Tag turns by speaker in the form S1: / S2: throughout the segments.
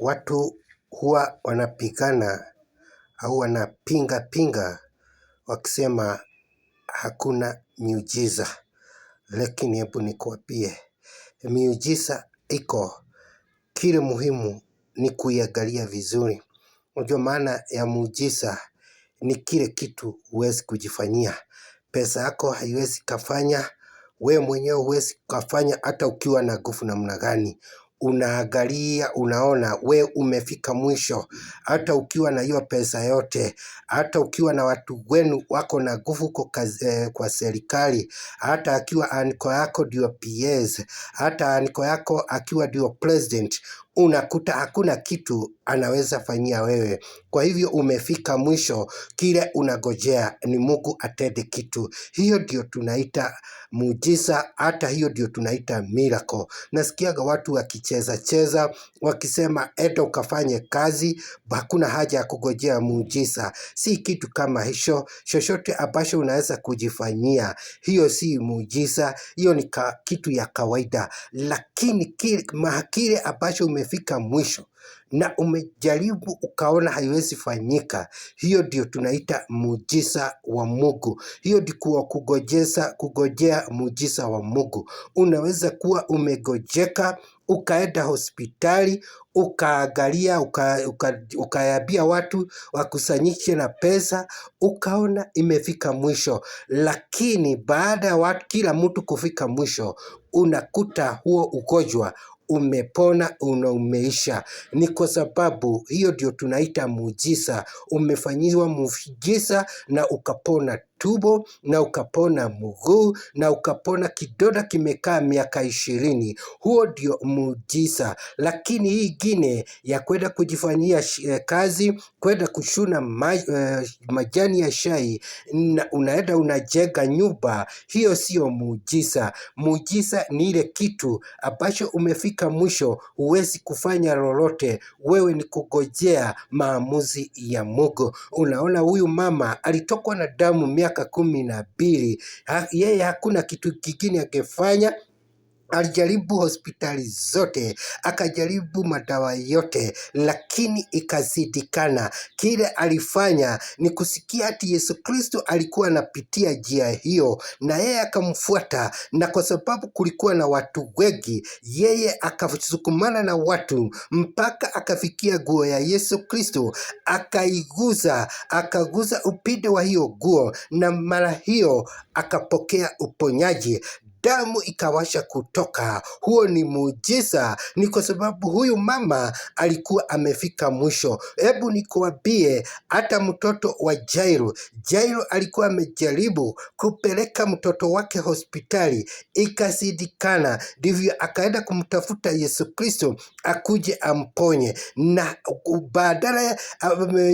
S1: Watu huwa wanapigana au wanapinga pinga wakisema hakuna miujiza, lakini hebu nikuambie, miujiza iko. Kile muhimu ni kuiangalia vizuri. Unajua maana ya muujiza ni kile kitu huwezi kujifanyia. Pesa yako haiwezi kafanya, we mwenyewe huwezi kafanya hata ukiwa na nguvu namna gani. Unaangalia, unaona, we umefika mwisho. Hata ukiwa na hiyo pesa yote, hata ukiwa na watu wenu wako na nguvu kwa serikali, hata akiwa anko yako ndio PS, hata anko yako akiwa ndio president, unakuta hakuna kitu anaweza fanyia wewe. Kwa hivyo umefika mwisho, kile unagojea ni Mungu atende kitu. Hiyo ndio tunaita muujiza, hata hiyo ndio tunaita miracle. Nasikiaga watu wakicheza cheza wakisema enda ukafanye kazi, hakuna haja ya kugojea muujiza. Si kitu kama hicho, chochote ambacho unaweza kujifanyia, hiyo si muujiza, hiyo ni kitu ya kawaida. Lakini kile ambacho umefika mwisho na umejaribu ukaona haiwezi fanyika, hiyo ndio tunaita muujiza wa Mungu. Hiyo ndio kugojea muujiza wa Mungu. Unaweza kuwa umegojeka ukaenda hospitali ukaangalia ukaambia watu wakusanyike na pesa, ukaona imefika mwisho, lakini baada ya watu kila mtu kufika mwisho, unakuta huo ugonjwa umepona una umeisha. Ni kwa sababu hiyo ndio tunaita muujiza. Umefanyiwa muujiza na ukapona tumbo na ukapona mguu na ukapona kidonda kimekaa miaka 20. Huo ndio muujiza. Lakini hii ingine ya kwenda kujifanyia kazi, kwenda kushuna majani ya chai na unaenda unajenga nyumba, hiyo sio muujiza. Muujiza ni ile kitu ambacho umefika mwisho, huwezi kufanya lolote, wewe ni kugojea maamuzi ya Mungu. Unaona, huyu mama alitokwa na damu miaka 12. Yeye hakuna kitu kingine angefanya. Alijaribu hospitali zote, akajaribu madawa yote, lakini ikazidikana. Kile alifanya ni kusikia ati Yesu Kristo alikuwa anapitia njia hiyo, na yeye akamfuata, na kwa sababu kulikuwa na watu wengi, yeye akasukumana na watu mpaka akafikia nguo ya Yesu Kristo, akaiguza, akaguza upinde wa hiyo nguo, na mara hiyo akapokea uponyaji. Damu ikawasha kutoka. Huo ni muujiza, ni kwa sababu huyu mama alikuwa amefika mwisho. Hebu nikuambie, hata mtoto wa Jairo, Jairo alikuwa amejaribu kupeleka mtoto wake hospitali ikazidikana, ndivyo akaenda kumtafuta Yesu Kristo akuje amponye, na badala ya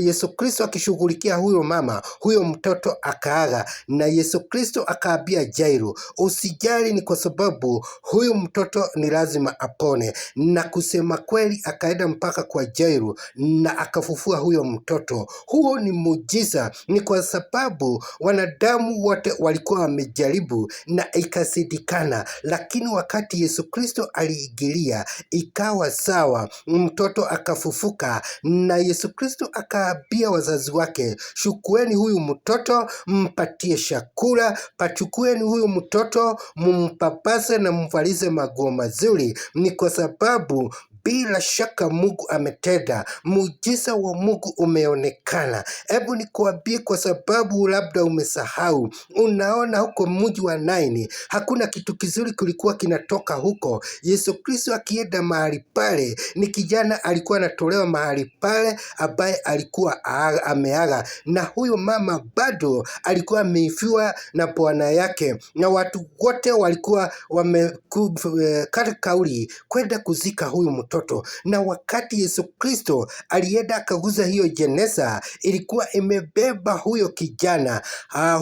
S1: Yesu Kristo akishughulikia huyo mama, huyo mtoto akaaga, na Yesu Kristo akaambia Jairo, usijali, ni kwa sababu huyu mtoto ni lazima apone. Na kusema kweli, akaenda mpaka kwa Jairo na akafufua huyo mtoto. Huo ni muujiza, ni kwa sababu wanadamu wote walikuwa wamejaribu na ikazidikana, lakini wakati Yesu Kristo aliingilia ikawa sawa, mtoto akafufuka, na Yesu Kristo akaambia wazazi wake, chukueni huyu mtoto mpatie chakula, pachukueni huyu mtoto mumpapase na mvalize maguo mazuri. Ni kwa sababu bila shaka Mungu ametenda, muujiza wa Mungu umeonekana. Hebu nikuambie, kwa sababu labda umesahau, unaona huko mji wa Naini hakuna kitu kizuri kilikuwa kinatoka huko. Yesu Kristo akienda mahali pale, ni kijana alikuwa anatolewa mahali pale ambaye alikuwa ameaga, na huyo mama bado alikuwa ameifiwa na bwana yake, na watu wote walikuwa wamekata kauli kwenda kuzika huyu mtoto. Na wakati Yesu Kristo alienda akaguza hiyo jeneza, ilikuwa imebeba huyo kijana.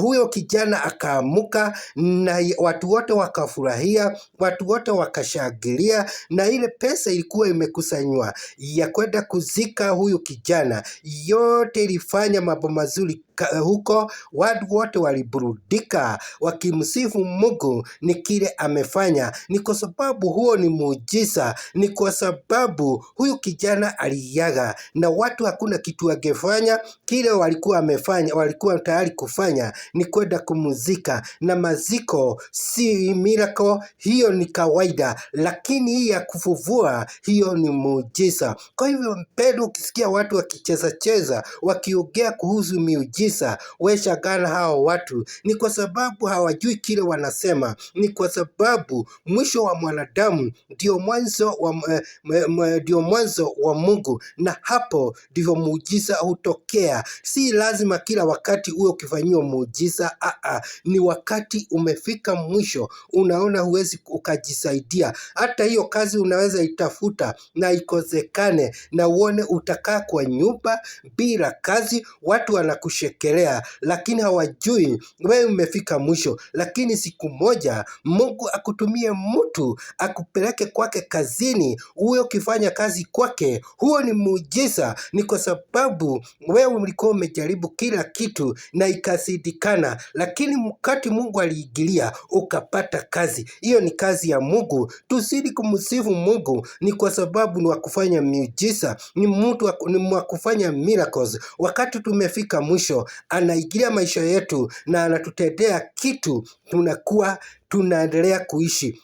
S1: Huyo kijana akaamuka na watu wote wakafurahia, watu wote wakashangilia, na ile pesa ilikuwa imekusanywa ya kwenda kuzika huyu kijana, yote ilifanya mambo mazuri Huko watu wote waliburudika wakimsifu Mungu ni kile amefanya. Ni kwa sababu huo ni muujiza, ni kwa sababu huyu kijana aliaga na watu hakuna kitu angefanya. Kile walikuwa amefanya, walikuwa tayari kufanya ni kwenda kumzika, na maziko si miracle, hiyo ni kawaida, lakini hii ya kufufua hiyo ni muujiza. Kwa hivyo mpendwa, ukisikia watu wakicheza cheza wakiongea kuhusu miujiza, we shangaa hao watu, ni kwa sababu hawajui kile wanasema, ni kwa sababu mwisho wa mwanadamu ndio mwanzo wa, ndio mwanzo wa Mungu, na hapo ndivyo muujiza hutokea. Si lazima kila wakati uwe ukifanyiwa muujiza, a, ni wakati umefika mwisho, unaona huwezi ukajisaidia. Hata hiyo kazi unaweza itafuta na ikosekane, na uone utakaa kwa nyumba bila kazi, watu wanakushekelea, lakini hawajui wewe umefika mwisho. Lakini siku moja Mungu akutumie mtu akupeleke kwake kazini, uwe ukifanya kazi kwake, huo ni muujiza. Ni kwa sababu wewe ulikuwa umejaribu kila kitu na ikazidikana, lakini mkati Mungu aliingilia ukapata kazi. Hiyo ni kazi ya Mungu. Tuzidi kumsifu Mungu, ni kwa sababu ni wa kufanya miujiza, ni mtu ni wa kufanya miracles. Wakati tumefika mwisho, anaingilia maisha yetu na anatutendea kitu, tunakuwa tunaendelea kuishi.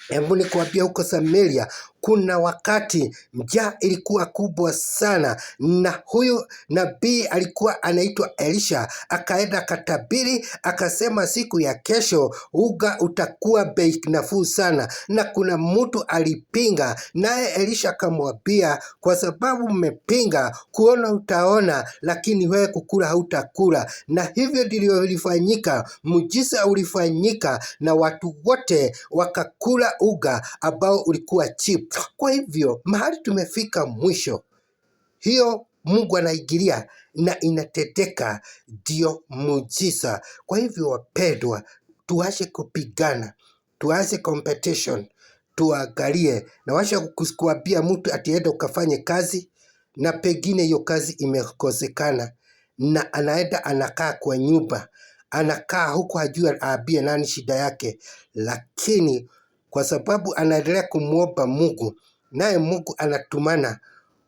S1: Hebu nikuambia huko Samaria kuna wakati njaa ilikuwa kubwa sana, na huyu nabii alikuwa anaitwa Elisha, akaenda akatabiri, akasema siku ya kesho uga utakuwa bei nafuu sana, na kuna mtu alipinga, naye Elisha akamwambia, kwa sababu mmepinga, kuona utaona, lakini wewe kukula hautakula. Na hivyo ndivyo ilifanyika, muujiza ulifanyika na watu wote wakakula uga ambao ulikuwa cheap. Kwa hivyo mahali tumefika mwisho, hiyo Mungu anaingilia na inateteka, ndio muujiza. Kwa hivyo wapendwa, tuache kupigana, tuache competition, tuangalie na washa kuambia mtu atienda ukafanye kazi na pengine hiyo kazi imekosekana, na anaenda anakaa kwa nyumba, anakaa huku hajui aambie nani shida yake, lakini kwa sababu anaendelea kumwomba Mungu, naye Mungu anatumana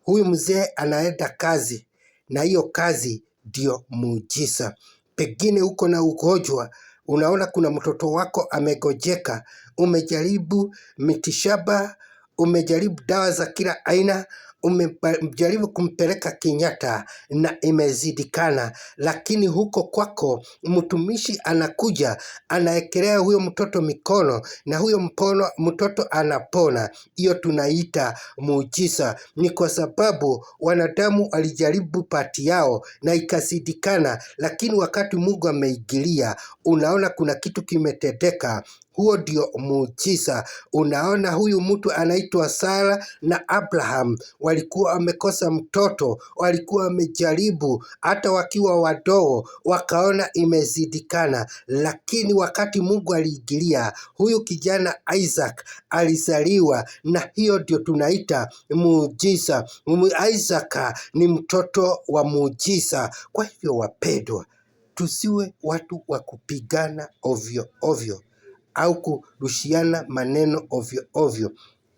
S1: huyu mzee anaenda kazi, na hiyo kazi ndio muujiza. Pengine uko na ugonjwa, unaona kuna mtoto wako amegojeka, umejaribu mitishamba, umejaribu dawa za kila aina, umejaribu kumpeleka Kenyatta na imezidikana, lakini huko kwako mtumishi anakuja anaekelea huyo mtoto mikono na huyo mtoto anapona. Hiyo tunaita muujiza. Ni kwa sababu wanadamu walijaribu pati yao na ikazidikana, lakini wakati Mungu ameingilia, unaona kuna kitu kimetendeka. Huo ndio muujiza. Unaona, huyu mtu anaitwa Sara na Abraham walikuwa wamekosa mtoto, walikuwa wamejaribu hata wakiwa wadogo, wakaona imezidikana, lakini wakati Mungu aliingilia, huyu kijana Isaac alizaliwa, na hiyo ndio tunaita muujiza. Isaac ni mtoto wa muujiza. Kwa hivyo, wapendwa, tusiwe watu wa kupigana ovyo ovyo au kurushiana maneno ovyo ovyo.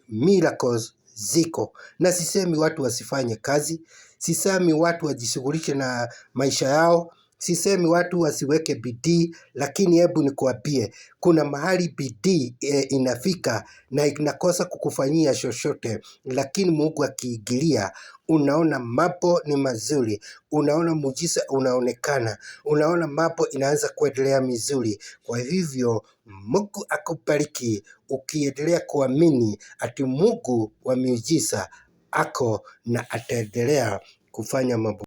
S1: Miracles ziko, na sisemi watu wasifanye kazi, sisemi watu wajishughulishe na maisha yao, sisemi watu wasiweke bidii, lakini hebu nikuambie, kuna mahali bidii inafika na inakosa kukufanyia chochote, lakini Mungu akiingilia, unaona mambo ni mazuri, unaona muujiza unaonekana, unaona mambo inaanza kuendelea mizuri. Kwa hivyo Mungu akubariki ukiendelea kuamini ati Mungu wa miujiza ako na ataendelea kufanya mambo.